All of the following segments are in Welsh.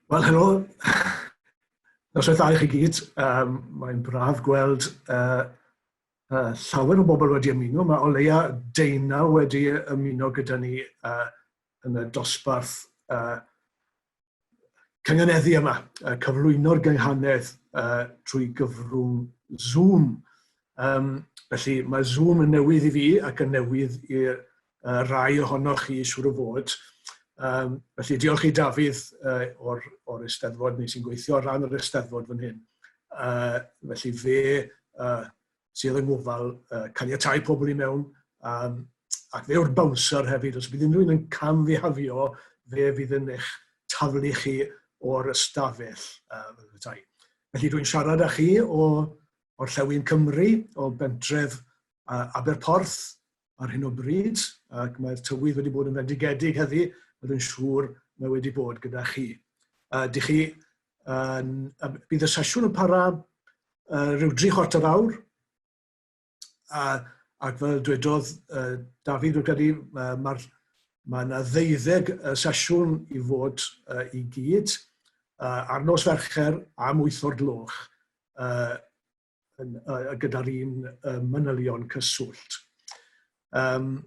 Wel, helo. Noswaith dda i chi gyd. Um, Mae'n braf gweld uh, uh, llawer o bobl wedi ymuno. Mae o leia deunaw wedi ymuno gyda ni uh, yn y dosbarth uh, cynganeddu yma, uh, cyflwyno'r gynghanedd uh, trwy gyfrwng Zoom. Um, felly mae Zoom yn newydd i fi ac yn newydd i'r uh, rai ohonoch chi siŵr o fod. Um, felly diolch i Dafydd uh, o'r, or Eisteddfod, neu sy'n gweithio ar ran yr Eisteddfod fan hyn. Uh, felly fe uh, sydd yng ngofal uh, caniatau pobl i mewn, um, ac fe yw'r bouncer hefyd, os bydd unrhyw un yn camfihafio, fe fydd yn eich taflu chi o'r ystafell. Uh, felly dwi'n siarad â chi o Orllewin Cymru, o bentref uh, Aberporth ar hyn o bryd, ac mae'r tywydd wedi bod yn fendigedig heddi, a dwi'n siŵr mae wedi bod gyda chi. Uh, dych chi, uh, bydd y sesiwn yn para uh, rhyw dri chwarter awr, a, ac fel dwedodd uh, David, dwi'n credu, uh, mae'r mae yna ddeuddeg uh, sesiwn i fod uh, i gyd, uh, ar nos Fercher am 8 o'r gloch, uh, yn, uh, gyda'r un uh, manylion cyswllt. Um,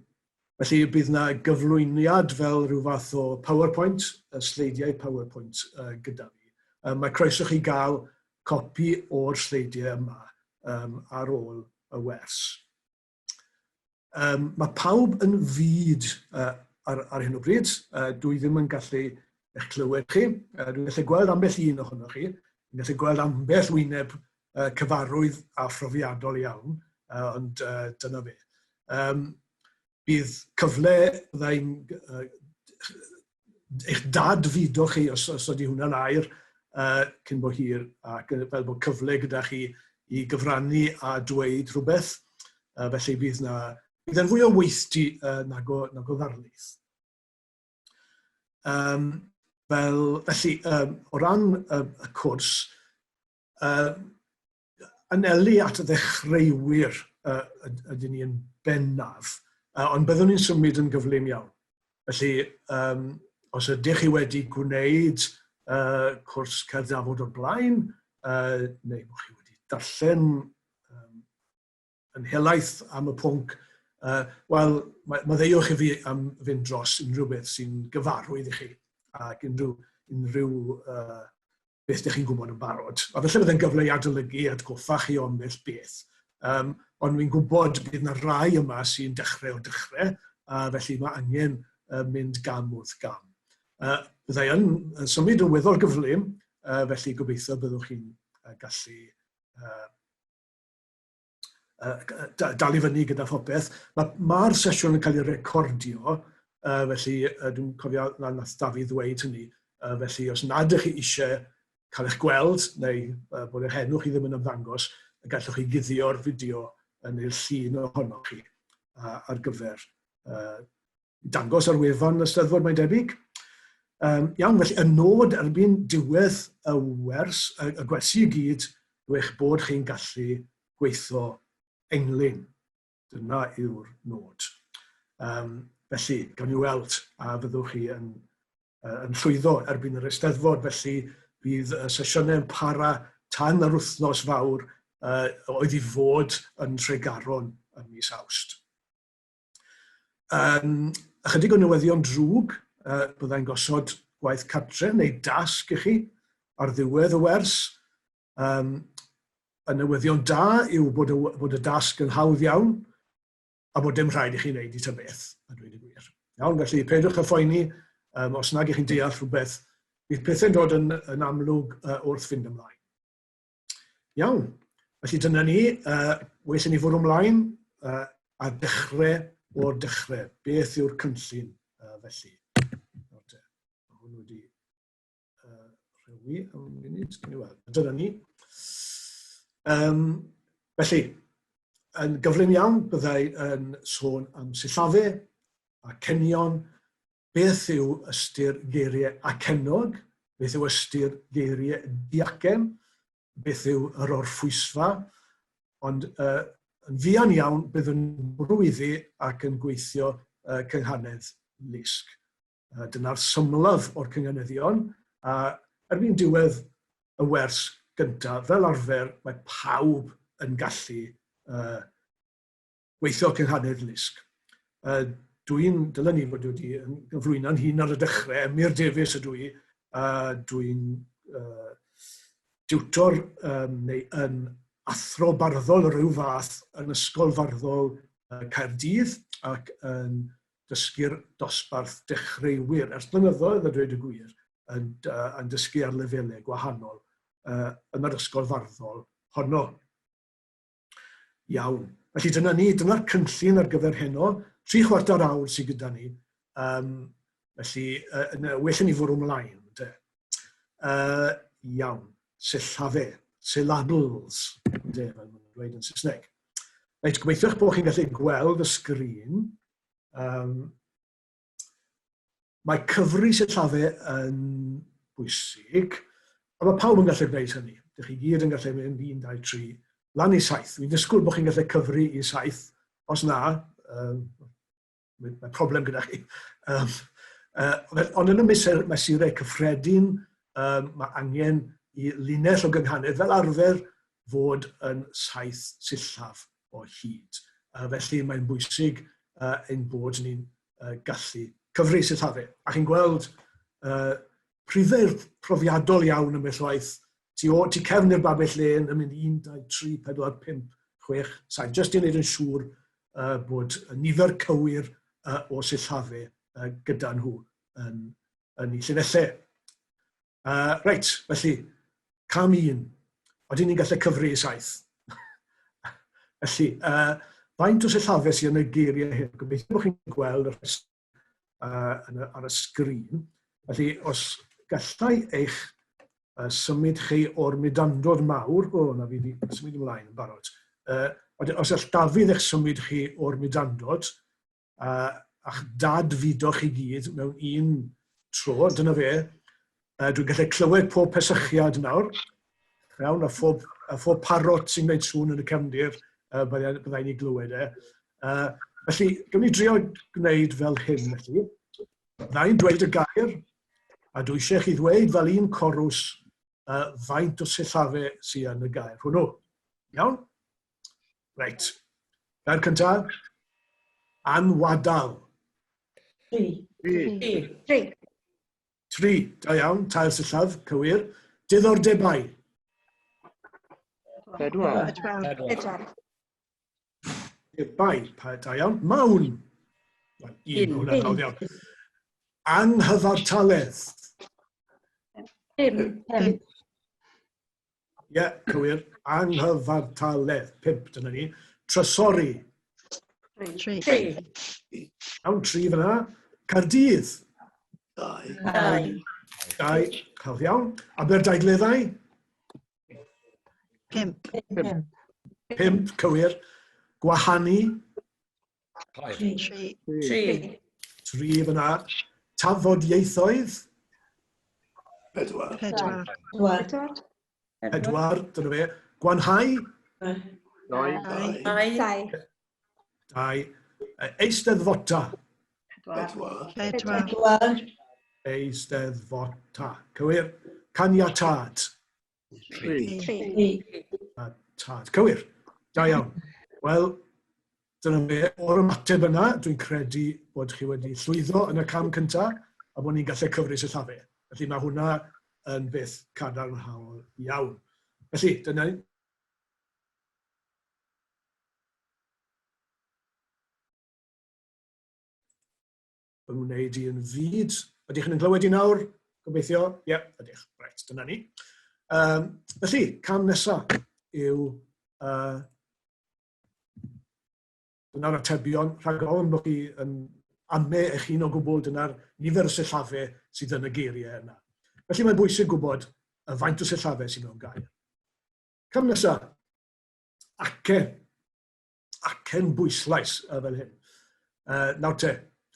felly bydd yna gyflwyniad fel rhyw fath o PowerPoint, y sleidiau PowerPoint uh, gyda fi. Um, mae croeso chi gael copi o'r sleidiau yma um, ar ôl y wers. Um, mae pawb yn fud uh, ar, ar hyn o bryd. Uh, dwi ddim yn gallu eich clywed chi. Uh, dwi'n gallu gweld ambell un ohonoch chi. Dwi'n gallu gweld ambell wyneb uh, cyfarwydd a phrofiadol iawn, uh, ond uh, dyna fe. Um, bydd cyfle byddai'n uh, eich dad fudo chi, os, os ydy hwnna'n air, uh, cyn bo hir, ac fel bod cyfle gyda chi i gyfrannu a dweud rhywbeth. Uh, felly bydd na, bydd e'n fwy o weithdy uh, nag, o, nag o ddarlith. Um, fel, felly, um, o ran y, y cwrs, uh, anelu at y ddechreuwyr uh, ydyn ni yn bennaf, uh, ond byddwn ni'n symud yn gyflym iawn. Felly, um, os ydych chi wedi gwneud uh, cwrs cerdd dafod o'r blaen, uh, neu bod chi wedi darllen um, yn helaeth am y pwnc, uh, wel, maddeuwch i fi am fynd dros unrhyw beth sy'n gyfarwydd i chi ac unrhyw, unrhyw uh, beth ydych chi'n gwybod yn barod. A felly bydd yn gyfle i adolygu atgoffa chi o ambell beth. Um, ond fi'n gwybod bydd yna rai yma sy'n dechrau o dechrau, a felly mae angen uh, mynd gam wrth gam. Uh, byddai yn, yn symud yn weddol gyflym, uh, felly gobeithio byddwch chi'n uh, gallu uh, uh, dal i fyny gyda phopeth. Mae'r ma, sesiwn yn cael ei recordio, uh, felly uh, dwi'n cofio na nath Dafi ddweud hynny, uh, felly os nad ydych chi eisiau cael eich gweld neu uh, bod eich enw chi ddim yn ymddangos, y gallwch chi guddio'r fideo neu'r llun ohonoch chi uh, ar gyfer uh, dangos ar wefan y Steddfod, mae'n debyg. Um, iawn, felly y nod erbyn diwedd y wers, y, y gwersi i gyd, yw eich bod chi'n gallu gweithio englyn. Dyna yw'r nod. Um, felly, gawn ni weld a fyddwch chi yn, uh, yn llwyddo erbyn yr Eisteddfod. Felly, bydd y sesiynau'n para tan yr wythnos fawr uh, oedd i fod yn Tregaron ym mis Awst. Um, ychydig o newyddion drwg, uh, byddai'n gosod gwaith cartre neu dasg i chi ar ddiwedd y wers. Um, y newyddion da yw bod y, bod y dasg yn hawdd iawn a bod dim rhaid i chi wneud i ta beth, a dweud y gwir. Iawn, felly peidiwch â phoeni um, os nag ych chi'n deall rhywbeth, bydd pethau'n dod yn, yn amlwg uh, wrth fynd ymlaen. Iawn, felly dyna ni, uh, well i ni fwrw ymlaen uh, a dechrau o'r dechrau. Beth yw'r cynllun uh, felly? Nawr te, mae hwn wedi uh, rhewi am munud, gen i weld. Dyna ni. Um, felly, yn gyflym iawn, byddai yn sôn am sillafu a cenion, Beth yw ystyr geiriau acennog? Beth yw ystyr geiriau diacen? Beth yw yr orffwysfa? Ond uh, yn fuan iawn byddwn yn bwrw iddi ac yn gweithio uh, cynghanedd lusg. Uh, dyna'r symlaf o'r cynghaneddion, a Erbyn diwedd y wers gyntaf, fel arfer, mae pawb yn gallu gweithio cynghanedd lusg. Dwi'n, dylen ni fod wedi gyflwyno'n hun ar y dechrau, Emyr Davies ydw i, dwi'n diwtor um, neu yn athro barddol o ryw fath yn Ysgol Farddol Caerdydd ac yn dysgu'r dosbarth dechreuwyr ers blynyddoedd a dweud y gwir yn, yn dysgu ar lefelau gwahanol yn yr ysgol farddol honno. Iawn. Felly dyna ni, dyna'r cynllun ar gyfer heno. 75 awr sydd gyda ni. Um, felly, uh, well i ni fwrw ymlaen. Te. Iawn. Sillafe. Syllables. Ynde, fel maen nhw'n dweud yn Saesneg. Reit, gobeithio eich bod chi'n gallu gweld y sgrin. Um, Mae cyfri sillafu yn bwysig, a mae pawb yn gallu gwneud hynny. Dych chi gyd yn gallu mynd 1, 2, 3, lan i 7. Dwi'n disgwyl bod chi'n gallu cyfri i 7. Os na, um, mae problem gyda chi. Um, ond yn y mesurau cyffredin, um, mae angen i linell o gynghanedd fel arfer fod yn saith sillaf o hyd. Felly mae'n bwysig ein bod ni'n gallu cyfri sillafu. A chi'n gweld pryfer profiadol iawn ym waith, tu, o, tu cefn i'r babell lên yn mynd 1, 2, 3, 4, 5, 6, 7, jyst i wneud yn siŵr bod y nifer cywir o sillafu gyda nhw yn, yn eu llinellau. Reit, felly, cam un. Oedden ni'n gallu cyfri i saith. felly, faint o sillafu sydd yn y geiriau hyn? Gobeithio bod chi'n gweld y rhestr yn y, ar y sgrin. Felly, os gallai eich symud chi o'r mudandod mawr, o, na fi wedi symud ymlaen yn barod. Os all Dafydd eich symud chi o'r mudandod, a'ch dad fudo chi gyd mewn un tro, dyna fe. Dwi'n gallu clywed pob pesychiad nawr, iawn, a phob, a phob parot sy'n gwneud sŵn yn y cefndir, byddai'n bydda i glywed e. Felly, gawn ni drio gwneud fel hyn, felly. Byddai'n dweud y gair, a dwi eisiau chi ddweud fel un corws faint o sillafe sydd yn y gair hwnnw. Iawn? Reit. Gair cyntaf. Anwadal. Tri. Tri. Tri. Tri. Da iawn. Tair sillaf. Cywir. Diddordebau. Pedwar. Pedwar. Debau. Da iawn. Mawn. Un. Un. Hwnna'n hawdd iawn. Anghyfartaledd. Pum. Pum. Ie, yeah, cywir. Anghyfartaledd. Pump, dyna ni. Trysori. Tri. Tri. Iawn, tri fyna. Cardydd. Dau. Dau. Dau. Hawdd iawn. Aberdaugleddau. Pump. Pump. Pump, cywir. Gwahanu. Tri. Tri. Tri fyna. Tafodieithoedd. Pedwar. Pedwar. Pedwar. Pedwar, dyna fe. Gwanhau. Dau. Dau. Dau. Dau. Eisteddfota. Pedwar. Pedwar. Eisteddfota. Cywir. Caniatâd. Tri. Tri. A tad. Cywir. Da iawn. Wel, dyna fe. O'r ymateb yna, dwi'n credu bod chi wedi llwyddo yn y cam cyntaf a bod ni'n gallu cyfri sillafu. Felly mae hwnna yn beth cadarnhaol iawn. Felly, dyna fy ngwneud i yn fud. Ydych chi'n glywed i nawr? Gobeithio? Ie, yeah, ydych. Reit, dyna ni. Um, felly, cam nesaf yw... Uh, dyna'r atebion rhag ofn bod chi yn ame eich hun o gwbl, dyna'r nifer o sillafe sydd yn y geiriau yna. Felly mae'n bwysig gwybod y faint o sillafe sydd mewn gair. Cam nesaf, acen. Acen bwyslais fel hyn. Nawr te,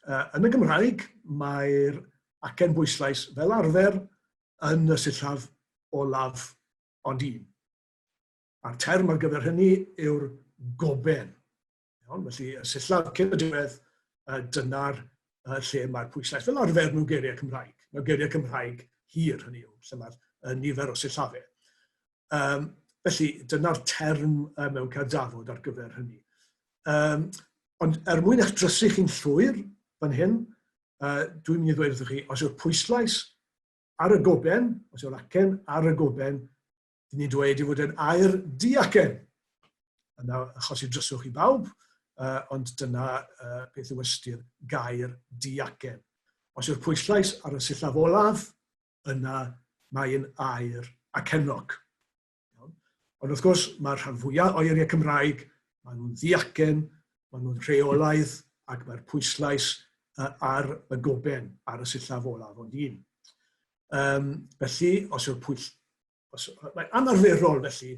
yn y Gymraeg mae'r acen bwyslais fel arfer yn y sillaf olaf ond un. A'r term ar gyfer hynny yw'r goben. Iawn, felly y sillaf cyn y diwedd, dyna'r lle mae'r pwyslais fel arfer mewn geiriau Cymraeg. Mewn geiriau Cymraeg hir hynny yw, lle mae'r nifer o sillafau. Um, felly, dyna'r term mewn cerdafod ar gyfer hynny. Um, ond er mwyn eich drysu chi'n llwyr fan hyn, dwi'n mynd i ddweud wrthych chi, os yw'r pwyslais ar y goben, os yw'r acen ar y goben, dyn ni'n dweud ei fod yn air diacen. Yna achosi dryswch i bawb, ond dyna beth yw ystyr gair diacen. Os yw'r pwyslais ar y sillaf olaf, yna mae'n air acennog. Ond wrth gwrs, mae'r rhan fwyaf o eiriau Cymraeg, maen nhw'n ddiacen, maen nhw'n rheolaidd, ac mae'r pwyslais ar y goben, ar y sillaf olaf ond un. Um, felly, os yw'r pwyll... Os, mae'n anarferol, felly,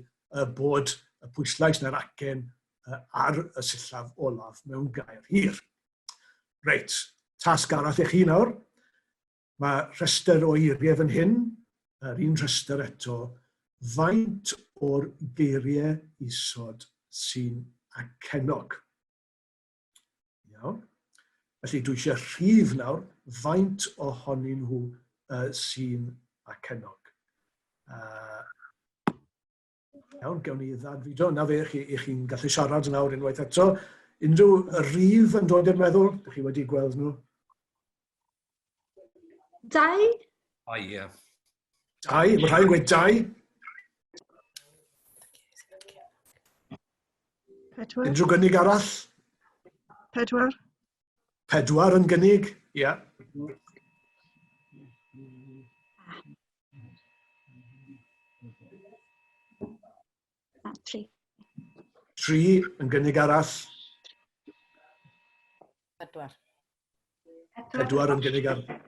bod y pwyslais neu'r acen ar y sillaf olaf mewn gair hir. Reit, tasg arall i chi nawr. Mae rhestr o eiriau fan hyn, yr un rhestr eto, faint o'r geiriau isod sy'n acennog? Iawn. Felly dwi eisiau rhif nawr, faint ohonyn nhw sy'n acennog. Iawn, gewn ni ddadfudo. Na fe, chi, i chi'n gallu siarad nawr unwaith eto. Unrhyw rif yn dod i'r meddwl? Ydych chi wedi gweld nhw? Dau? Dau, ie. Dau, mae rhai'n gweud dau. Pedwar. Unrhyw gynnig arall? Pedwar. Pedwar yn gynnig, ie. Yeah. Tri. Tri yn gynnig arall. Pedwar. Pedwar yn gynnig arall.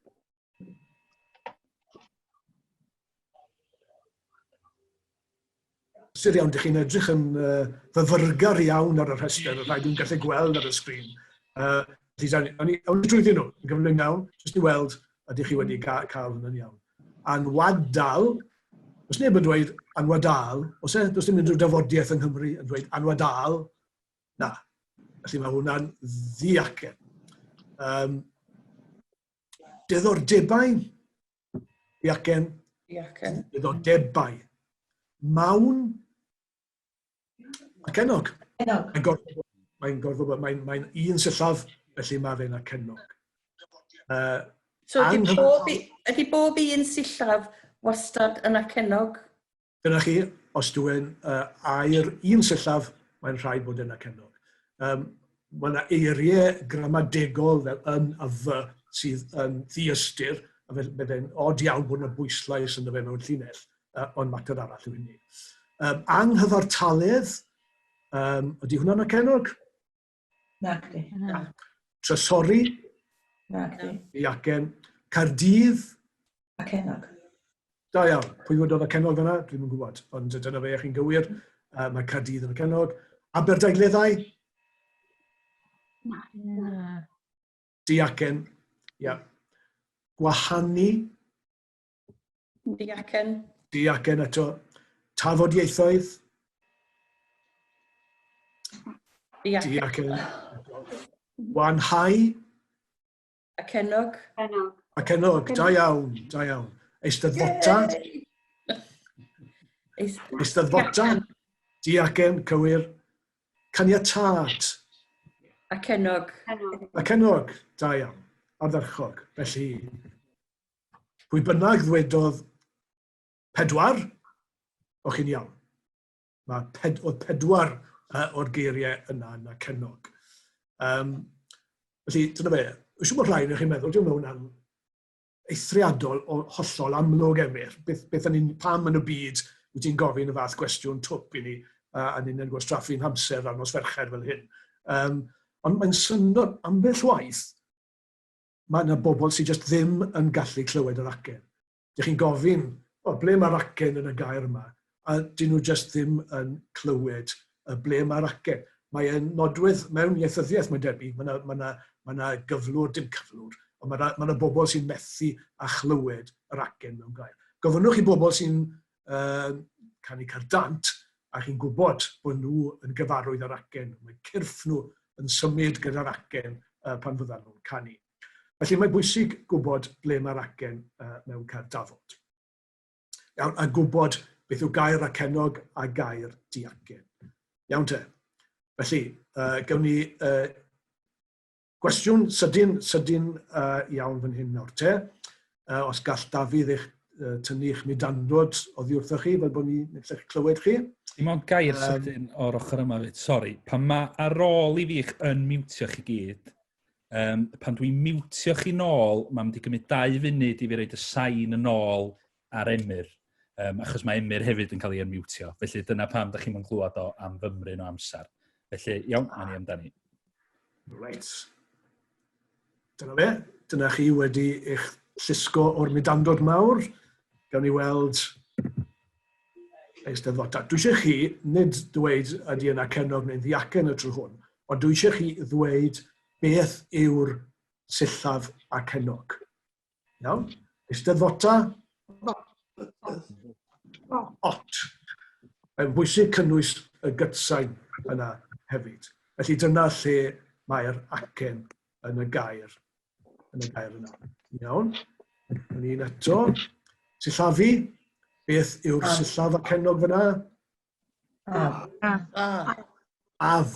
Sydd iawn, dych chi'n edrych yn uh, fyfyrgar iawn ar y rhestr, y rhai dwi'n gallu gweld ar y sgrin. Uh, o'n i drwyddyn nhw, yn gyflym iawn, jyst i weld ydych chi wedi ca cael hwnna'n iawn. Anwadal, os neb yn dweud anwadal, os e, does dim unrhyw dafodiaeth yng Nghymru yn dweud anwadal, na. Felly mae hwnna'n ddiacen. Um, diddordebau, Diacen. Diacen. Diddordebau. Mawn. Acennog. Acennog. Mae'n gorfod, mae'n gorfod bod, mae'n mae un sillaf, felly mae fe'n acennog. So ydy bob, ydy bob un sillaf wastad yn acennog? Dyna chi, os dw i'n uh, air un sillaf, mae'n rhaid bod yn acennog. Um, mae yna eiriau gramadegol fel yn a fy sydd yn ddiystyr, a fe, fe'n od iawn bod yna bwyslais ynddo fe mewn llinell, uh, ond mater arall yw hynny. Um, anghyfartaledd, um, ydy hwnna'n acennog? Nacdi. Na. Trysori. Nacdi. Iacen. Caerdydd. Acennog. Da iawn. Pwy fod oedd Acennog fyna? Dwi'm yn gwybod. Ond dyna fe, chi'n gywir. Mae Caerdydd yn Acennog. Aberdaugleddau. Na. Na. Diacen. Ia. Gwahanu. Diacen. Diacen eto. Tafodieithoedd. Diacen. Diacen. Wanhau. Acennog. Acennog, da iawn, da iawn. Eisteddfota. Eisteddfota. Diacen, cywir. Caniatâd. Acennog. Acennog, da iawn. Ardderchog. Felly, Pwy bynnag ddwedodd pedwar, o'ch chi'n iawn. Mae ped, oedd pedwar o'r geiriau yna yn acennog. Um, felly, dyna fe. Wy'n siŵr bod rhai yn chi'n meddwl, dwi'n meddwl hwnna'n eithriadol o hollol amlwg, Emyr. Beth, beth ni'n, pam yn y byd wyt ti'n gofyn y fath gwestiwn twp i ni, a ni'n yn gwastraffu'n hamser ar nos Fercher fel hyn. Um, ond mae'n syndod ambell waith mae yna bobl sydd jyst ddim yn gallu clywed yr acen. Dych chi'n gofyn, o, ble mae'r acen yn y gair yma? A dyn nhw jyst ddim yn clywed y ble mae'r acen. Mae e'n nodwedd mewn ieithyddiaeth, mae'n debyg. Mae yna, mae yna, mae yna gyflwr, dim cyflwr, ond mae yna, mae yna bobl sy'n methu a chlywed yr acen mewn gair. Gofynnwch i bobl sy'n uh, canu cardant, a chi'n gwybod bod nhw yn gyfarwydd â'r acen. Mae cyrff nhw yn symud gyda'r acen pan fyddan nhw'n canu. Felly mae'n bwysig gwybod ble mae'r acen mewn cerdd dafod. Iawn, a gwybod beth yw gair acennog a gair diacen. Iawn te. Felly, gawn ni gwestiwn sydyn, sydyn iawn fan hyn nawr te. Os gall Dafydd eich tynnu eich mudandod oddi wrthoch chi, fel bod ni'n gallu clywed chi. Dim ond gair sydyn o'r ochr yma fyd, sori. Pan mae ar ôl i fi eich unmutio chi gyd, pan dwi'n mutio chi nôl, mae'n mynd i gymryd 2 funud i fi roid y sain yn ôl ar Emyr. Achos mae Emyr hefyd yn cael ei unmutio. Felly dyna pam da chi'n mynd clywed o am fymryn o amser. Felly, iawn, a ni amdani. Reit. Dyna fe. Dyna chi wedi eich llusgo o'r mudandod mawr. Gawn ni weld Eisteddfodau. Dwi eisiau chi, nid dweud ydy yna cennog neu'n ddiacen y tro hwn, ond dwi eisiau chi ddweud beth yw'r sillaf acennog. Iawn? Eisteddfota? Ot. Mae'n bwysig cynnwys y gytsain yna hefyd. Felly dyna lle mae'r acen yn y gair, yn y gair yna. Iawn. Yn un eto. Sillafu. Beth yw'r sillaf acennog fyna? Af. A. Af.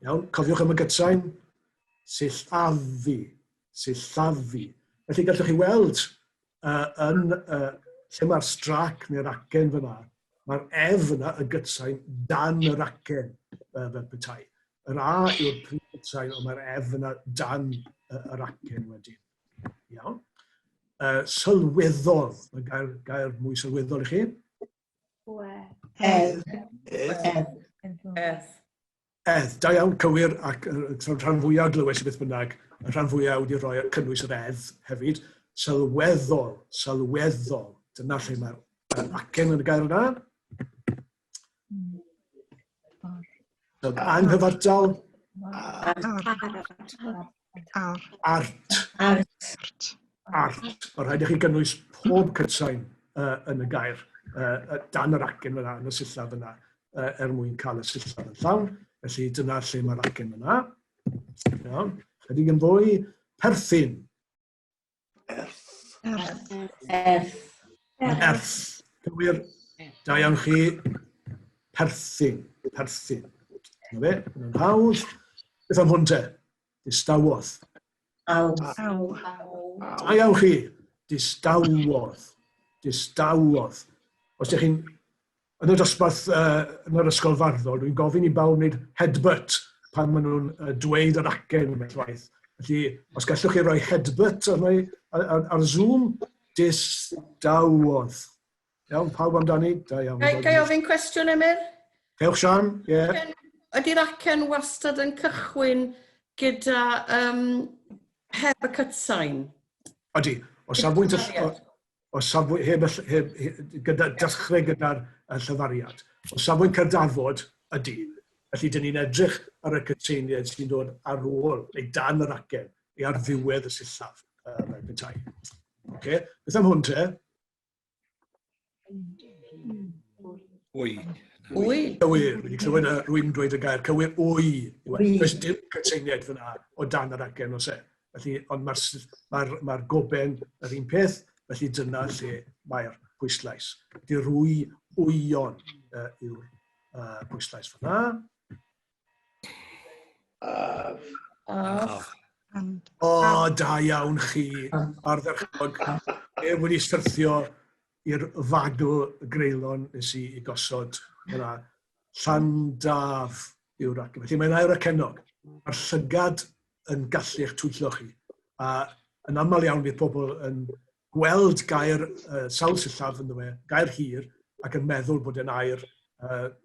Iawn, cofiwch am y gytsain. Sillafu. Sillafu. Felly gallwch chi weld yn lle mae'r strac neu'r acen fyna, mae'r ef yna, y gytsain, dan yr acen fel petai. Yr A yw'r prif gytsain, ond mae'r ef yna dan yr acen wedyn. Iawn. Sylweddol, mae gair, gair mwy sylweddol i chi. Edd. Edd. Edd. Edd. Da iawn, cywir, ac y rhan fwyaf glywes i beth bynnag, y rhan fwyaf wedi rhoi cynnwys yr edd hefyd. Sylweddol, sylweddol. Dyna lle mae'r acen yn y gair yna. Anghyfartal. Ar. Art. Art. Art. Mae rhaid i chi gynnwys pob cytsain yn y gair, dan yr acen fyna, yn y sillaf fyna, er mwyn cael y sillaf yn llawn. Felly dyna lle mae'r acen fyna. Iawn. Chydig yn fwy. Perthyn. Erth. Erth. Erth. Erth. Cywir. Da iawn chi. Perthyn. Perthyn. Dyna fe. Yn hawdd. Beth am hwn te? Distawodd. Aw. Aw. Da iawn chi. Distawodd. Distawodd. Os ydych chi'n Yn y dosbarth yn yr ysgol farddol, dwi'n gofyn i bawb wneud headbutt pan maen nhw'n dweud yr acen yn waith. Felly, os gallwch chi roi headbutt ar, ar, ar, ar Zoom, distawodd. Iawn, pawb amdani? Da iawn. Ga i ofyn cwestiwn, Emyr? Cewch, Sian, ie. Yeah. Ydy'r acen wastad yn cychwyn gyda um, heb y cytsain? Ydy. O safbwynt y, o safbwynt, heb, heb, heb, gyda, dechrau gyda'r llyfariad. O safbwynt Cerdafod, ydy. Felly, dyn ni'n edrych ar y cytseiniad sy'n dod ar ôl, neu dan yr acen, neu ar ddiwedd y sillaf, fel petai. Okay. Beth am hwn te? Wy. Wy. Cywir, wedi clywed rwy'n dweud y gair cywir, wy. Does dim cytseiniad fyna o dan yr acen, os e. Felly, ond mae'r mae mae goben yr un peth, felly dyna lle mae'r pwyslais. Dirwy wyon yw'r pwyslais fyna. Af. Af. O, da iawn chi, ardderchog. E wedi syrthio i'r fagl greulon nes i i gosod yna. Llandaf yw'r acen. Felly mae'n air acennog. Mae'r llygad yn gallu eich twyllo chi. A yn aml iawn bydd pobl yn gweld gair sawl sillaf ynddo fe, gair hir, ac yn meddwl bod e'n air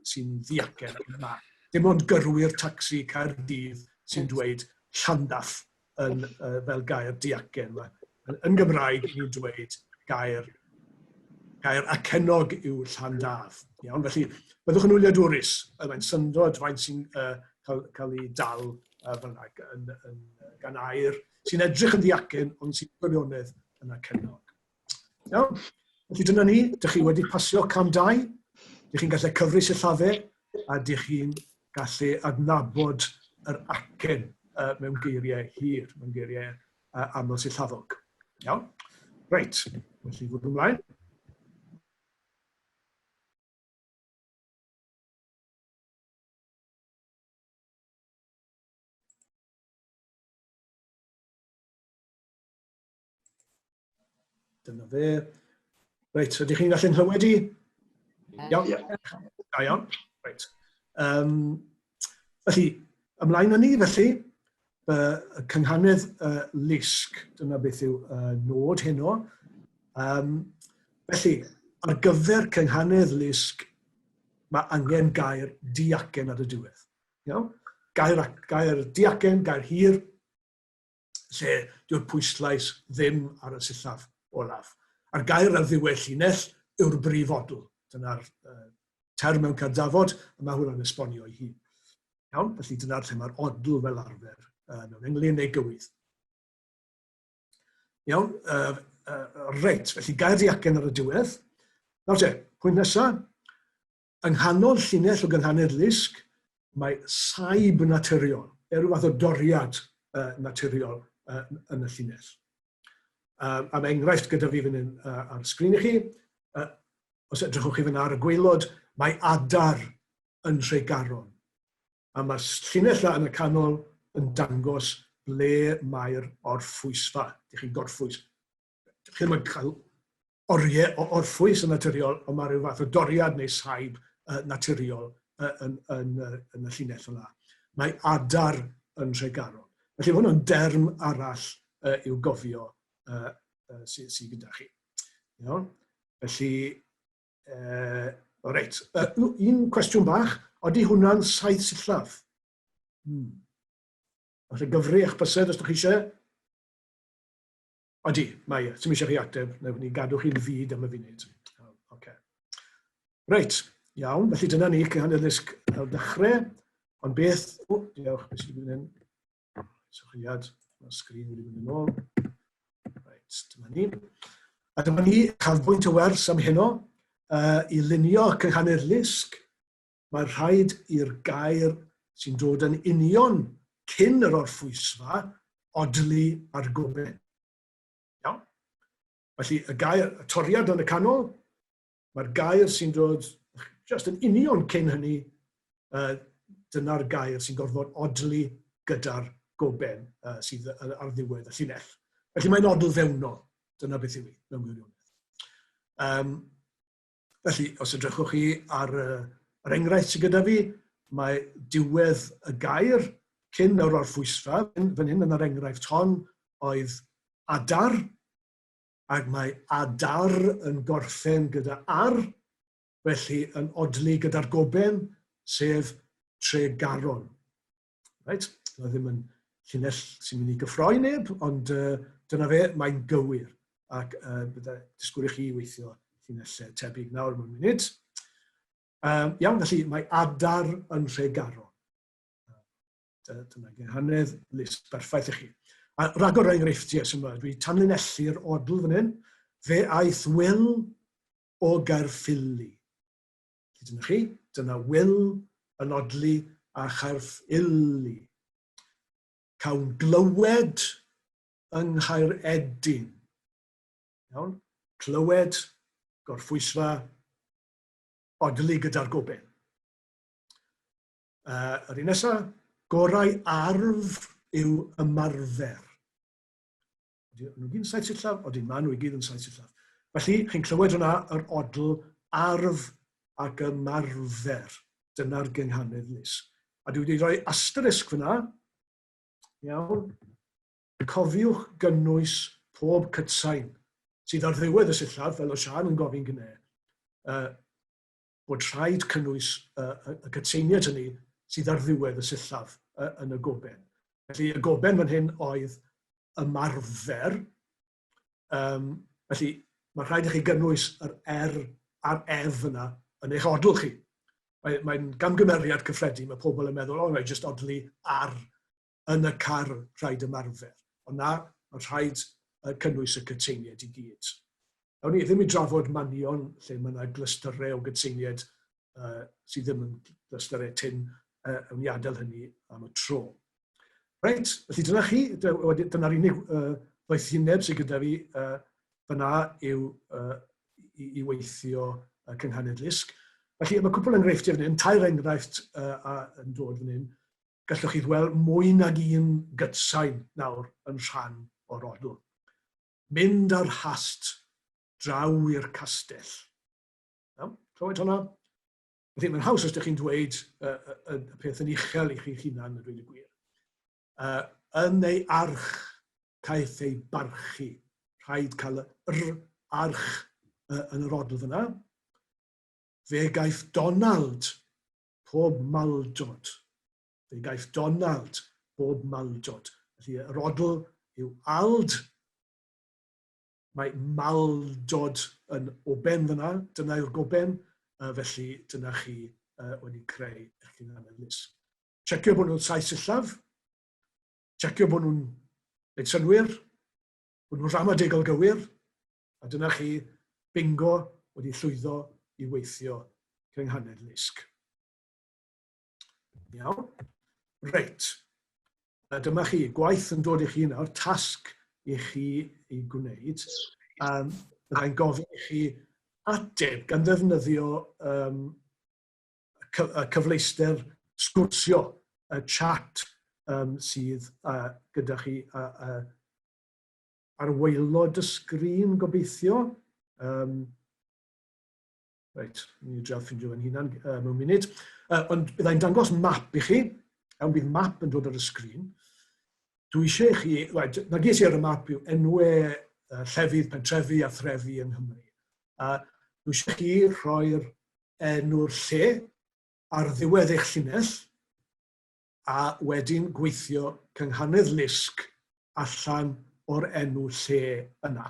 sy'n ddiacen. Na. Dim ond gyrwyr tacsi Caerdydd sy'n dweud Llandaff yn, fel gair diacen. Yn, yn Gymraeg, ni'n dweud gair, gair acennog yw Llandaf. Iawn, felly, byddwch yn wyliadwrus. Mae'n syndod faint sy'n cael, cael ei dal fel yna, yn, yn, gan air sy'n edrych yn ddiacen, ond sy'n gwirionedd yn acennog. Iawn, felly dyna ni, dych chi wedi pasio cam 2, dych chi'n gallu cyfri sillafu, a dych chi'n gallu adnabod yr acen mewn geiriau hir, mewn geiriau amlsillafog. Iawn? Reit, felly fod ymlaen. Dyna fe. Reit, ydych chi'n gallu nghlywed i? Iawn. Yeah. Da iawn. Reit. Um, felly, ymlaen â ni, felly, y cynghanedd Lisg, dyna beth yw nod heno. Um, felly, ar gyfer cynghanedd Lisg, mae angen gair diacen ar y diwedd. Iawn? Gair, gair diacen, gair hir, lle dyw'r pwyslais ddim ar y sillaf olaf. A'r gair ar ddiwedd llinell yw'r brif odl. Dyna'r term mewn cerdafod, a mae hwnna'n esbonio ei hun. Iawn, felly dyna'r lle mae'r odl fel arfer mewn englyn neu gywydd. Iawn, reit, felly gair diacen ar y diwedd. Nawr te, pwynt nesaf. Yng nghanol llinell o gynghanedd lusg, mae saib naturiol, neu rhyw fath o doriad uh, naturiol uh, yn y llinell. Am enghraifft gyda fi fan hyn ar y sgrin i chi, os edrychwch chi fan ar y gwaelod, mae adar yn Nhregaron. A mae'r llinell yna yn y canol yn dangos ble mae'r orffwysfa. Dych chi'n gorffwys. Dych chi ddim yn cael oriau o orffwys yn naturiol, ond mae rhyw fath o doriad neu saib uh, naturiol uh, yn, yn, uh, yn y llinell yna. Mae adar yn Nhregaron. Felly mae hwn yn derm arall uh, i'w gofio uh, uh, sydd sy gyda chi. Iawn? Felly, uh, o reit, uh, un cwestiwn bach, oeddi hwnna'n saith sillaf? Hmm. Felly gyfri eich bysedd os ydych chi eisiau. Odi, mae e. Sy'm eisiau chi ateb, neu ni gadw chi'n fud am y funud. Okay. Reit, iawn, felly dyna ni, cyhanedd lusg ar ddechrau. Ond beth... O, diolch, beth sydd wedi mynd hyn? Sochiad, mae'r sgrin wedi mynd yn ôl. Reit, dyma ni. A dyma ni, chafbwynt y wers am heno, i lunio cyhanedd lusg, mae rhaid i'r gair sy'n dod yn union cyn yr orffwysfa odli ar goben. Iawn? Felly, y gair, y toriad yn y canol, mae'r gair sy'n dod just yn union cyn hynny, uh, dyna'r gair sy'n gorfod odli gyda'r goben uh, sydd ar ddiwedd y llinell. Felly mae'n odl fewnol, dyna beth yw i, mewn gwirionedd. Um, Felly, os edrychwch chi ar yr enghraifft sydd gyda fi, mae diwedd y gair cyn yr orffwysfa, fan hyn yn yr enghraifft hon, oedd adar, ac mae adar yn gorffen gyda ar, felly yn odli gyda'r goben, sef Tregaron. Reit, dyna ddim yn llinell sy'n mynd i gyffroi neb, ond uh, dyna fe, mae'n gywir. Ac uh, bydde disgwyl i chi weithio llinellau tebyg nawr mewn munud. Um, iawn, felly mae adar yn Nhregaron. Dyna gynghanedd list berffaith i chi. A ragor o enghreifftiau sy'n yma, dwi tanlinellu'r odl fan hyn. Fe aeth Will o Gaerffili. Felly dyna chi, dyna Wil yn odli a charff Ili. Cawn glywed yng Nghaeredin. Iawn? Clywed, gorffwysfa, odli gyda'r goben. Uh, yr un nesaf, gorau arf yw ymarfer. Ydyn nhw gyd yn saith sillaf? Odyn, maen nhw i gyd yn saith sillaf. Felly, chi'n clywed hwnna, yr odl arf ac ymarfer. Dyna'r gynghanedd lys. A dwi wedi rhoi asterisk fyna. Iawn. Cofiwch gynnwys pob cytsain sydd ar ddiwedd y sillaf, fel o Siân yn gofyn gyne, uh, bod rhaid cynnwys y, y, y cytseiniad hynny sydd ar ddiwedd y sillaf uh, yn y goben. Felly y goben fan hyn oedd ymarfer. Um, felly mae rhaid i chi gynnwys yr R a'r F yna yn eich odl chi. Mae'n mae gamgymeriad cyffredin, mae pobl yn meddwl, o, oh, just odli ar yn y car rhaid ymarfer. Ond na, mae rhaid cynnwys y cytseiniaid i gyd. Nawn ni ddim i drafod manion lle mae yna glystyrau o gytseiniaid uh, sydd ddim yn glystyrau tyn, uh, awn ni adael hynny am y tro. Reit, felly dyna chi, dyna'r unig ddoethineb sydd gyda fi fyna yw i, i weithio cynghanedd lusg. Felly mae cwpl enghreifftiau fan hyn, tair enghraifft yn dod fan hyn. Gallwch chi ddweld mwy nag un gytsain nawr yn rhan o'r odl. Mynd ar hast draw i'r castell. Iawn, clywed hwnna? Felly mae'n haws os ydych chi'n dweud y, y, y peth yn uchel i chi'ch hunan, a dweud y gwir. Yn ei arch caiff ei barchu. Rhaid cael yr arch yn yr odl fyna. Fe gaiff Donald pob maldod. Fe gaiff Donald bob maldod. Felly yr odl yw ald, Mae maldod yn oben fyna, dyna yw'r goben, felly dyna chi wedi creu eich cynghanedd lusg. Checio bod nhw'n saith sillaf, checio bod nhw'n gwneud synnwyr, bod nhw'n ramadegol gywir, a dyna chi, bingo, wedi llwyddo i weithio cynghanedd lusg. Iawn. Reit. A dyma chi, gwaith yn dod i chi nawr, tasg i chi ei gwneud. Um, byddai'n gofyn i chi ateb gan ddefnyddio um, y cyfleuster sgwrsio, y chat um, sydd uh, gyda chi uh, uh, ar waelod y sgrin gobeithio. Um, Reit, ni drial ffindio fe'n hunan uh, mewn munud. Ond byddai'n dangos map i chi. Iawn, bydd map yn dod ar y sgrin. Dwi eisiau i chi, right, na ges i ar y map yw enwau llefydd, pentrefi a threfi yng Nghymru. A dwi eisiau chi rhoi'r enw'r lle ar ddiwedd eich llinell a wedyn gweithio cynghanedd lusg allan o'r enw lle yna.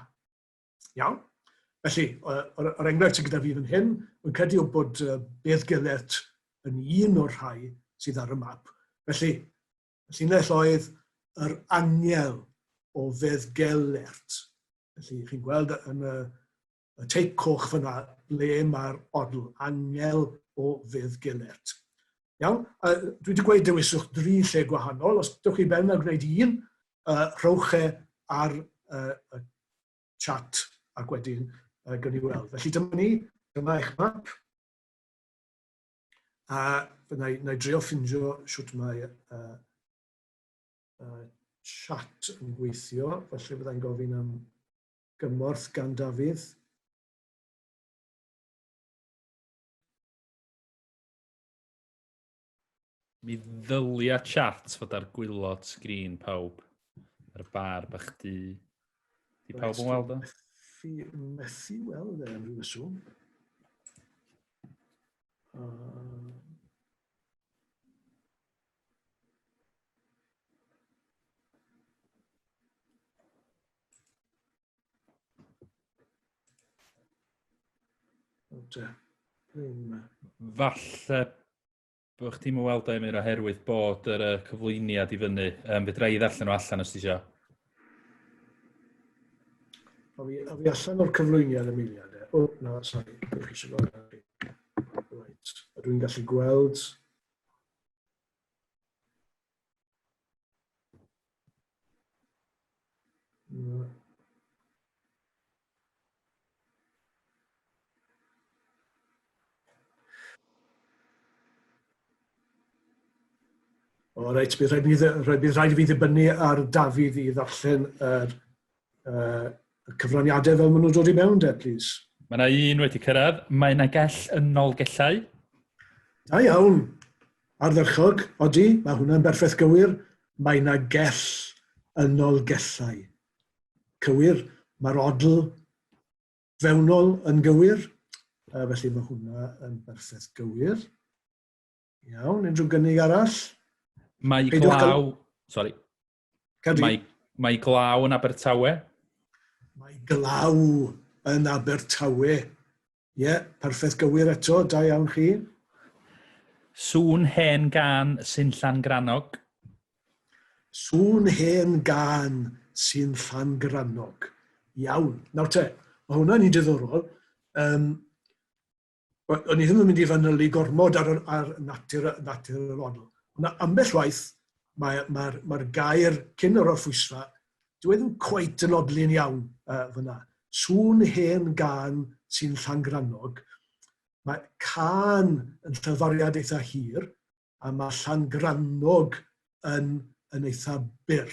Iawn? Felly, yr, yr enghraifft sydd gyda fi fan hyn, wy'n credu o bod Beddgelert yn un o'r rhai sydd ar y map. Felly, y llinell oedd yr angel o Feddgelert. Felly, chi'n gweld yn y, y teic coch fyna ble mae'r odl, angel o Feddgelert. Iawn? Dwi wedi gweud dewiswch dri lle gwahanol. Os dewch chi ben a gwneud un, rhowch e ar y chat ac wedyn gawn ni weld. Felly dyma ni, dyma eich map. A na i, na i drio ffindio sut mae chat yn gweithio. Felly byddai'n gofyn am gymorth gan Dafydd. Mi ddylia chat fod ar gwylod sgrin pawb. Ar y bar bach du. Di pawb yn weld o? Methu, methu weld e am ryw reswm. Falle bod chdi'n weld o Emyr oherwydd bod yr uh, cyflwyniad i fyny. Um, fedra i ddarllen nhw allan os ti isio. A fi, a fi allan o'r cyflwyniad am eiliad. E. O, na, sori. Dwi'n eisiau gweld. Right. A dwi'n gallu gweld Na. O reit, bydd rhaid, mi, bydd rhaid i fi ddibynnu ar Dafydd i ddarllen yr, uh, y cyfraniadau fel maen nhw'n dod i mewn, de, please. Mae yna un wedi cyrraedd. Mae yna gell yn Nolgellau. Da iawn. Ardderchog, odi, mae hwnna'n berffaith gywir. Mae yna gell yn Nolgellau. Cywir, mae'r odl fewnol yn gywir, felly mae hwnna yn berffaith gywir. Iawn, unrhyw gynnig arall? Mae glaw... Cael... Sorry. Mae, mae glaw yn Abertawe. Mae glaw yn Abertawe. Ie, yeah, perffaith gywir eto, da iawn chi. Sŵn hen gan sy'n Llangranog. Sŵn hen gan sy'n Llangranog. Iawn. Nawr te, mae hwnna'n un diddorol. Um, O'n i ddim yn mynd i fanylu gormod ar, ar natur, natur yr odl. Ond ambell waith, Mae'r mae, mae gair cyn yr orffwysfa, dyw e ddim cweit yn odli'n iawn fyna. Sŵn hen gân sy'n Llangrannog. Mae cân yn llyfariad eitha hir, a mae Llangrannog yn, yn eitha byr.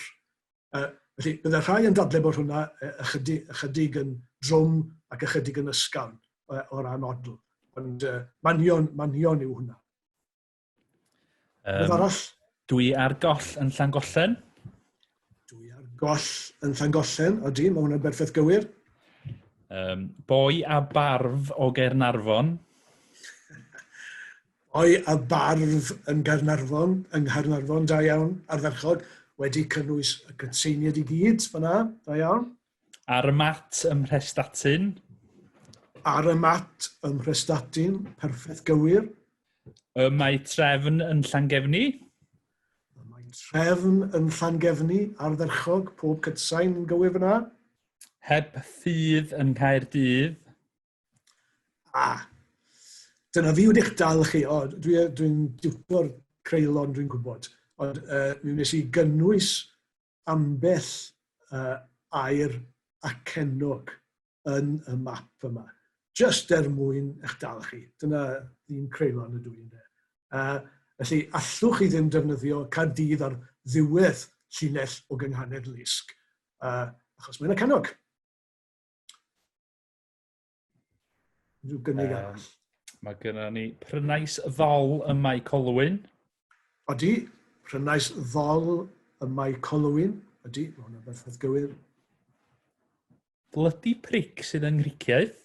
Felly, bydde rhai yn dadle bod hwnna ychydig, ychydig yn drwm ac ychydig yn ysgafn o ran odl. Ond manion, manion yw hwnna. Arall? Dwi ar goll yn Llangollen. Dwi ar goll yn Llangollen, odi, mae hwnna'n berffaith gywir. Boi a barf o Gaernarfon. Boi a barf yn Gaernarfon, yng Nghaernarfon, da iawn, ardderchog, wedi cynnwys y cytseiniad i gyd fan'na, da iawn. Ar y mat ym Mhrestatyn. Ar y mat ym Mhrestatyn, perffaith gywir. Y mae trefn yn Llangefni. Y mae trefn yn Llangefni, ardderchog, pob cytsain yn gywir fyna. Heb ffydd yn Nghaerdydd. Ah, dyna fi wedi'ch dal chi. O, dwi'n dwi, diwtor creulon, dwi'n gwybod. Ond mi wnes i gynnwys ambell air acennog yn y map yma. Just er mwyn eich dal chi. Dyna ddyn creulon ydw i. Ynde. Felly, allwch chi ddim defnyddio Caerdydd ar ddiwedd llinell o gynghanedd Lusg, achos mae'n acennog. Rhyw gynnig arall. Mae gennym ni prynais ddol ym Mae Colwyn. Odi, prynais ddol ym Mae Colwyn. Odi, mae hwnna'n berffaith gywir. Blydi pric sydd yng Nghriciaeth.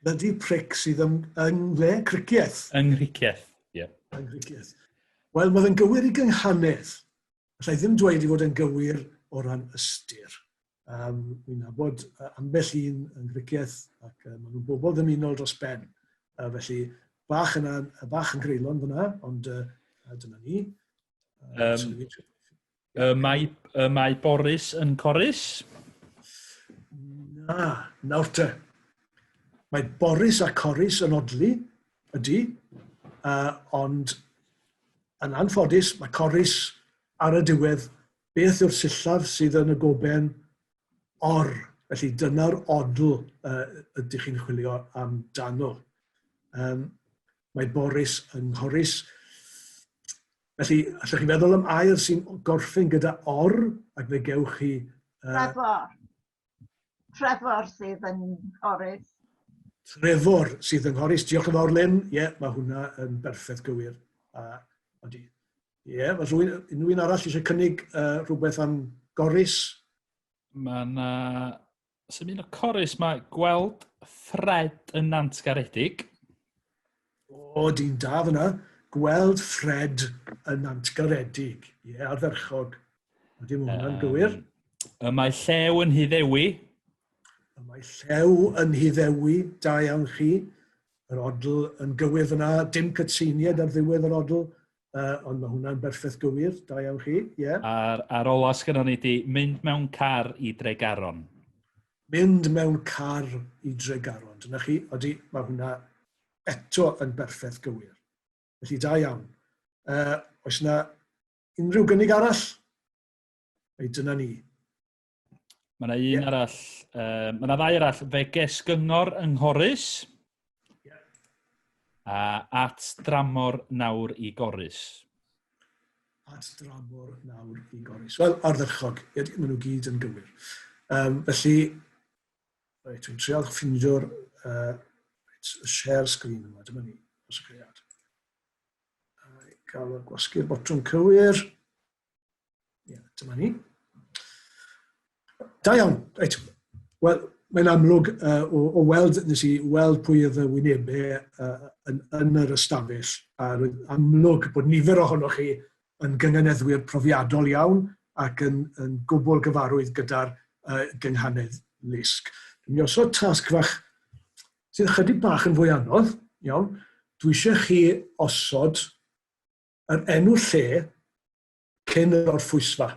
Blydi pric sydd yng, yng ble? Cricieth? Yng Nghricieth, ie. Yeah. Yng Nghricieth. Wel, mae fe'n gywir i gynghanedd. Alla i ddim dweud i fod yn gywir o ran ystyr. Wi'n nabod ambell un yng Nghricieth ac maen nhw'n bobl ddymunol dros ben. Felly, bach yna, bach yn greulon fyna, ond dyna ni. Mae, mae Boris yn Corus? Na, nawr te. Mae Boris a Corus yn odli, ydy, ond yn anffodus mae Corus ar y diwedd. Beth yw'r sillaf sydd yn y goben? Or. Felly dyna'r odl ydych chi'n chwilio amdano. Mae Boris yng Nghorus. Felly, allwch chi feddwl am air sy'n gorffen gyda or, ac fe gewch chi... Trefor. Trefor sydd yn Nghorus. Trefor sydd yng Nghorus. Diolch yn fawr, Lynn. Ie, yeah, mae hwnna yn berffaith gywir. Odi. Ie, yeah, mae rhywun, unrhyw un arall eisiau cynnig rhywbeth am Gorus? Mae yna... Sy'n un o Corus, mae gweld Fred yn Nantgaredig. O, dyn da fyna. Gweld Fred yn Nantgaredig. Ie, yeah, ardderchog. Ydy, mae hwnna'n gywir. Y mae llew yn Hyddewi. Y mae llew yn Hyddewi, da iawn chi. Yr odl yn gywir fyna, dim cytseiniad ar ddiwedd yr odl, ond mae hwnna'n berffaith gywir, da iawn chi, ie. Yeah. A'r, ar ola sgynnon ni di mynd mewn car i Dregaron. Mynd mewn car i Dregaron, dyna chi, odi, mae hwnna eto yn berffaith gywir. Felly da iawn. Oes yna unrhyw gynnig arall? Ei, dyna ni. Mae yna un yeah. arall, mae yna ddau arall, fe ges gyngor yng Nghorus yeah. a at dramor nawr i Gorus. At dramor nawr i Gorus. Wel, ardderchog, maen nhw gyd yn gywir. Felly, reit, dwi'n trial ffindio'r right, share screen yma, dyma ni, os y cread. Gael y gwasgu'r botwm cywir. Ie, dyma ni. Da iawn. Reit. Wel, mae'n amlwg o, o weld, nes i weld pwy oedd y wynebau yn, yn yr ystafell, a roedd amlwg bod nifer ohonoch chi yn gynganeddwyr profiadol iawn ac yn, yn gwbl gyfarwydd gyda'r gynghanedd lusg. Dwi'n mynd i osod tasg fach sydd ychydig bach yn fwy anodd, iawn. Dwi eisiau chi osod yr enw lle cyn yr orffwysfa.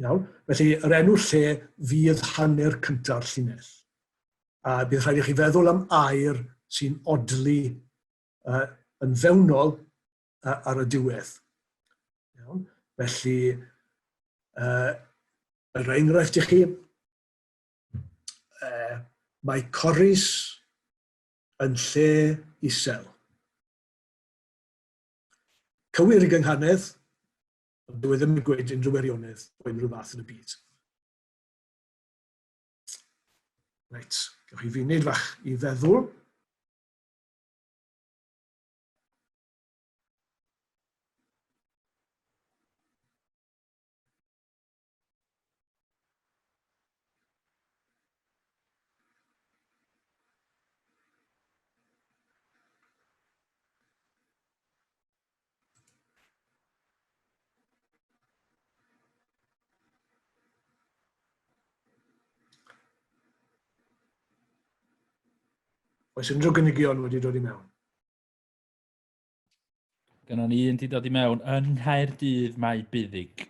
Iawn? Felly, yr enw lle fydd hanner cynta'r llinell. A bydd rhaid i chi feddwl am air sy'n odli yn fewnol ar y diwedd. Iawn? Felly, yr enghraifft i chi, mae Corris yn lle isel. Cywir i gynghanedd, ond dyw e ddim yn gweud unrhyw wirionedd o unrhyw fath yn y byd. Reit, gewch chi funud fach i feddwl. Oes unrhyw gynigion wedi dod i mewn? Gynnon ni un 'di dod i mewn. Yng Nghaerdydd mae Buddug.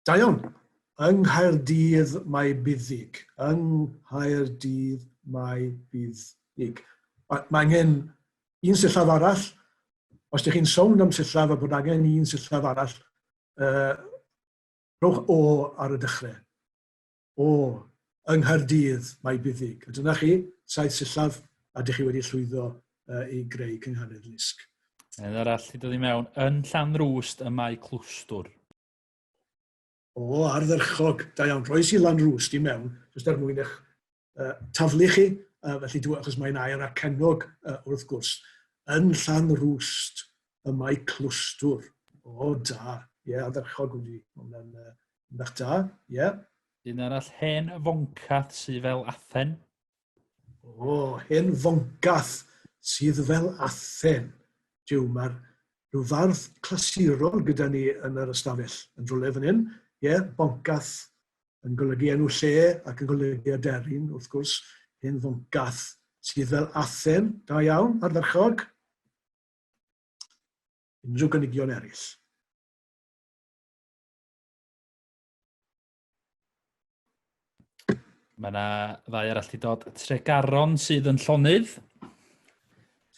Da iawn. Yng Nghaerdydd mae Buddug. Yng Nghaerdydd mae Buddug. Mae, mae angen un sillaf arall. Os ydych chi'n sownd am sillaf a bod angen un sillaf arall, rhowch o ar y dechrau. O, yng Nghaerdydd mae Buddug. A dyna chi, saith sillaf, a dych chi wedi llwyddo i greu cynghanedd lusg. Un arall i dod i mewn, yn Llanrwst y mae clwstwr. O, ardderchog, da iawn. Rhoes i Lanrwst i mewn, jyst er mwyn eich taflu chi, felly dwi, achos mae'n air acennog wrth gwrs. Yn Llanrwst y mae clwstwr. O, da. Ie, yeah, ardderchog wedi. Hwnna'n bach da, ie. Yeah. Un arall, hen foncath sydd fel Athen. O, hen foncath sydd fel Athen. Jiw, mae'r rhyw fardd clasurol gyda ni yn yr ystafell yn rhywle fan hyn. Ie, yeah, boncath yn golygu enw lle ac yn golygu aderyn, wrth gwrs. Hen foncath sydd fel Athen. Da iawn, ardderchog. Unrhyw gynigion eraill? Mae yna ddau arall wedi dod. Tregaron sydd yn llonydd.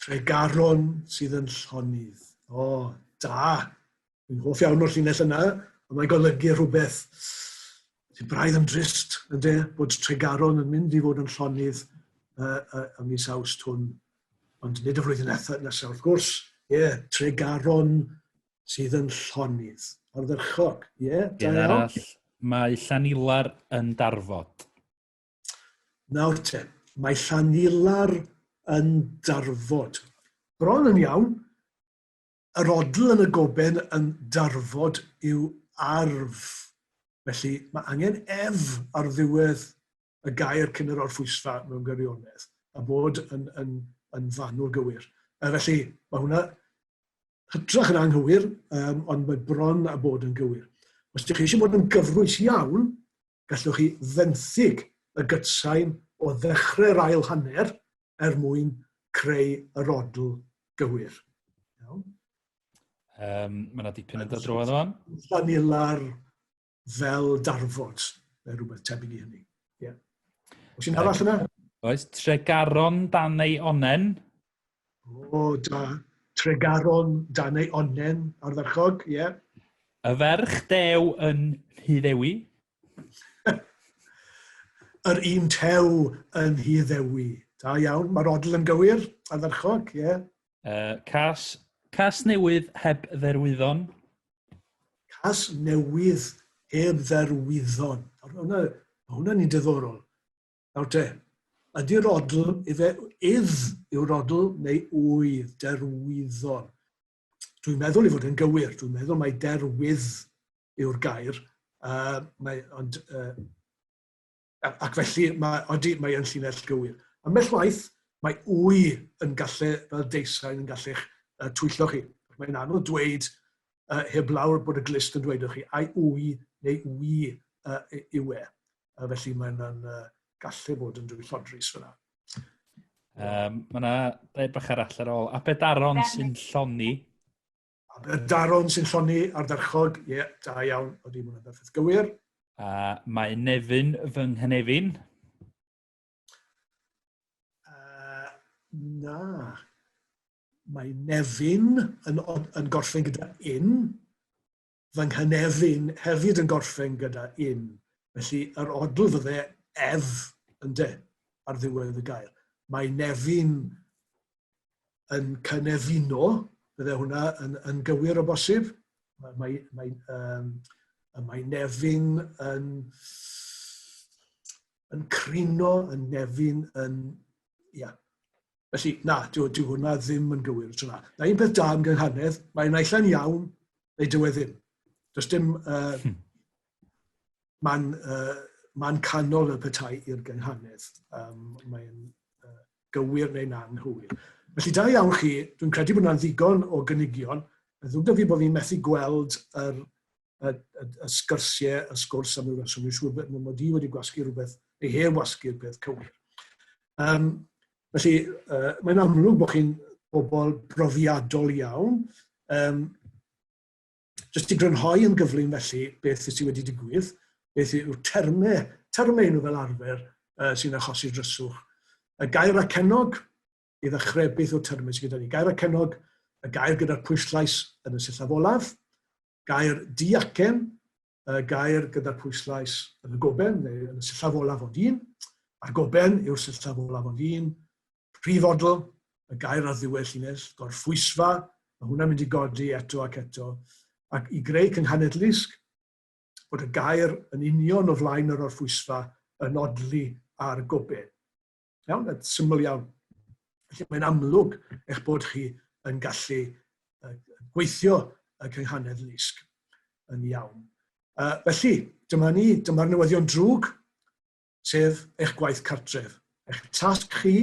Tregaron sydd yn llonydd. O, da. Dwi'n hoff iawn o'r llinell yna, ond mae'n golygu rhywbeth sy'n braidd yn drist, ynddo, bod Tregaron yn mynd i fod yn llonydd ym mis Awst hwn. Ond nid y flwyddyn nesaf, wrth gwrs. Ie, yeah, Tregaron sydd yn llonydd. Ardderchog, ie, yeah, da Un iawn. arall, mae Llanilar yn darfod. Nawr te, mae Llanilar yn darfod. Bron yn iawn, yr odl yn y goben yn darfod yw arf. Felly mae angen ef ar ddiwedd y gair cyn yr orffwysfa mewn gwirionedd, a bod yn, yn, yn fanwl gywir. A felly, mae hwnna hytrach yn anghywir, um, ond mae bron a bod yn gywir. Os ydych chi eisiau bod yn gyfrwys iawn, gallwch chi fenthyg y gytsain o ddechrau'r ail hanner er mwyn creu yr odl gywir. Iawn. Mae yna dipyn yn dod drwodd o'n. Llanilar fel darfod, neu rhywbeth tebyg i hynny. Yeah. Oes un arall yna? Oes, Tregaron dan ei onen. O, da. Tregaron dan ei onen, ardderchog, ie. Yeah. Y ferch dew yn Nhyddewi. Yr un tew yn Nhyddewi. Da iawn, mae'r odl yn gywir, ardderchog, ie. Yeah. Cas, cas newydd heb dderwyddon. Cas newydd heb dderwyddon. Nawr, hwnna, mae hwnna'n un diddorol. Nawr te, ydy'r odl, ife idd yw'r odl neu wydd, derwyddon? Dwi'n meddwl i fod yn gywir, dwi'n meddwl mai derwydd yw'r gair, mae, ond Ac felly, mae, odi, mae yn llinell gywir. Ambell waith, mae wy yn gallu, fel deusain, yn gallu'ch twyllo chi. Mae'n anodd dweud heblawr bod y glust yn dweud chi, ai wy neu wy yw e. Felly mae'n gallu bod yn dwyllodrus fyna. Mae yna dair bach arall ar ôl. Aberdaron sy'n lloni. Aberdaron sy'n lloni ardderchog, ie, yeah, da iawn, odi, mae hwnna'n berffaith gywir. A mae Nefyn fy nghynefin. Na. Mae Nefyn yn, yn gorffen gyda in. Fy nghynefin hefyd yn gorffen gyda in. Felly yr odl fydde ef, ynde, ar ddiwedd y gair. Mae Nefyn yn cynefino, bydde hwnna yn, yn gywir o bosib. Mae, mae, mae, um, mae Nefyn yn, yn crino, yn Nefyn yn... Ia. Felly, na, dyw, dyw hwnna ddim yn gywir tro na. Na un peth da am gynghanedd, mae'n naill ai'n iawn neu dyw e ddim. Does dim man, man canol y petai i'r gynghanedd. Mae'n gywir neu'n anghywir. Felly da iawn chi, dwi'n credu bod yna'n ddigon o gynigion. Mae'n ddrwg 'da fi bod fi'n methu gweld yr, y, y, y sgyrsiau, y sgwrs am ryw reswm. Dwi'n siŵr bod mod i wedi gwasgu rhywbeth, neu heb wasgu'r peth cywir. Um, felly, mae'n amlwg bod chi'n bobl brofiadol iawn. Um, Jyst i grynhoi yn gyflym felly beth sydd wedi digwydd, beth yw'r termau, termau nhw fel arfer uh, sy'n achosi dryswch. Y gair acennog, i ddechrau, beth yw'r termau sydd gyda ni? Gair acennog, y gair gyda'r pwyslais yn y sillaf olaf, gair diacen, y gair gyda'r pwyslais yn y goben, neu yn y sillaf olaf ond un, a'r goben yw'r sillaf olaf ond un, Prif odl, y gair ar ddiwedd llinell, gorffwysfa, mae hwnna'n mynd i godi eto ac eto, ac i greu cynghanedd lusg, bod y gair yn union o flaen yr orffwysfa yn odli ar goben. Iawn, yn syml iawn. Felly mae'n amlwg eich bod chi yn gallu gweithio y cynghanedd lusg yn iawn. Felly, dyma ni, dyma'r newyddion drwg. sef eich gwaith cartref. Eich tasg chi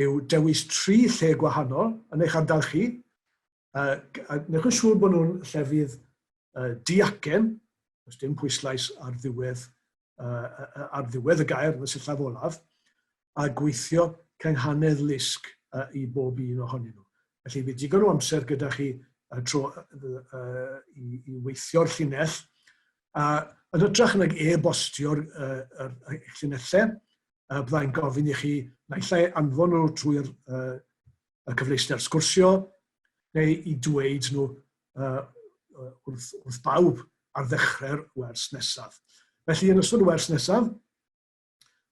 yw dewis tri lle gwahanol yn eich ardal chi, a newch yn siŵr bod nhw'n llefydd diacen, does dim pwyslais ar ddiwedd, ar ddiwedd y gair yn y sillaf olaf, a gweithio cynghanedd lusg i bob un ohonyn nhw. Felly fydd digon o amser gyda chi tro, i, i weithio'r llinell, A yn hytrach nag e-bostio'r uh, yr, llinellau, byddai'n gofyn i chi naill ai anfon nhw trwy'r uh, y cyfleuster sgwrsio, neu i dweud nhw wrth, wrth bawb ar ddechrau'r wers nesaf. Felly, yn ystod y wers nesaf,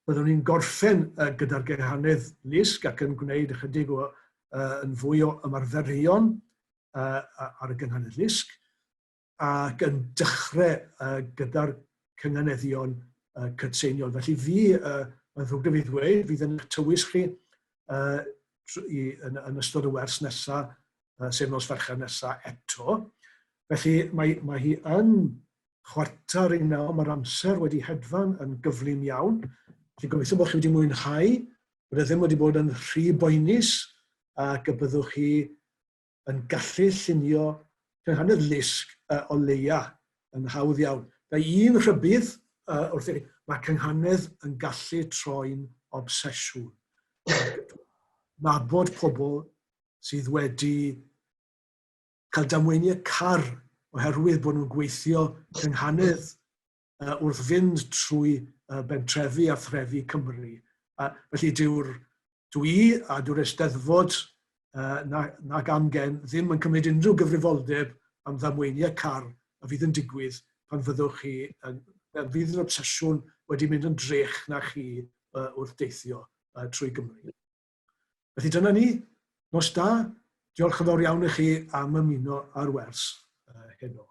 byddwn ni'n gorffen uh, gyda'r gynghanedd lusg ac yn gwneud ychydig o, uh, yn fwy o ymarferion uh, ar y gynghanedd lusg. ac yn dechrau uh, gyda'r cynganeddion uh, cytseiniol. Felly fi, uh, mae'n ddrwg da fi ddweud, fydd yn eich tywys chi uh, i, yn, yn ystod y wers nesaf, uh, sef nos Fercher nesaf eto. Felly mae, mae hi yn 8:45, mae'r amser wedi hedfan yn gyflym iawn. Felly gobeithio bod chi wedi mwynhau, bod e ddim wedi bod yn rhy boenus ac y byddwch chi yn gallu llunio cynghanedd lusg uh, o leia yn hawdd iawn. Mae un rhybudd uh, wrth i chi, mae cynghanedd yn gallu troi'n obsesiwn. Nabod pobl sydd wedi cael damweiniau car oherwydd bod nhw'n gweithio cynghanedd uh, wrth fynd trwy uh, bentrefi a threfi Cymru. Uh, felly dyw'r dwi a dyw'r Eisteddfod uh, na, nag amgen ddim yn cymryd unrhyw gyfrifoldeb am ddamweiniau car a fydd yn digwydd pan fyddwch chi, yn, fydd yr obsesiwn wedi mynd yn drech na chi uh, wrth deithio uh, trwy Gymru. Felly dyna ni, nos da, diolch yn fawr iawn i chi am ymuno ar wers uh, heno.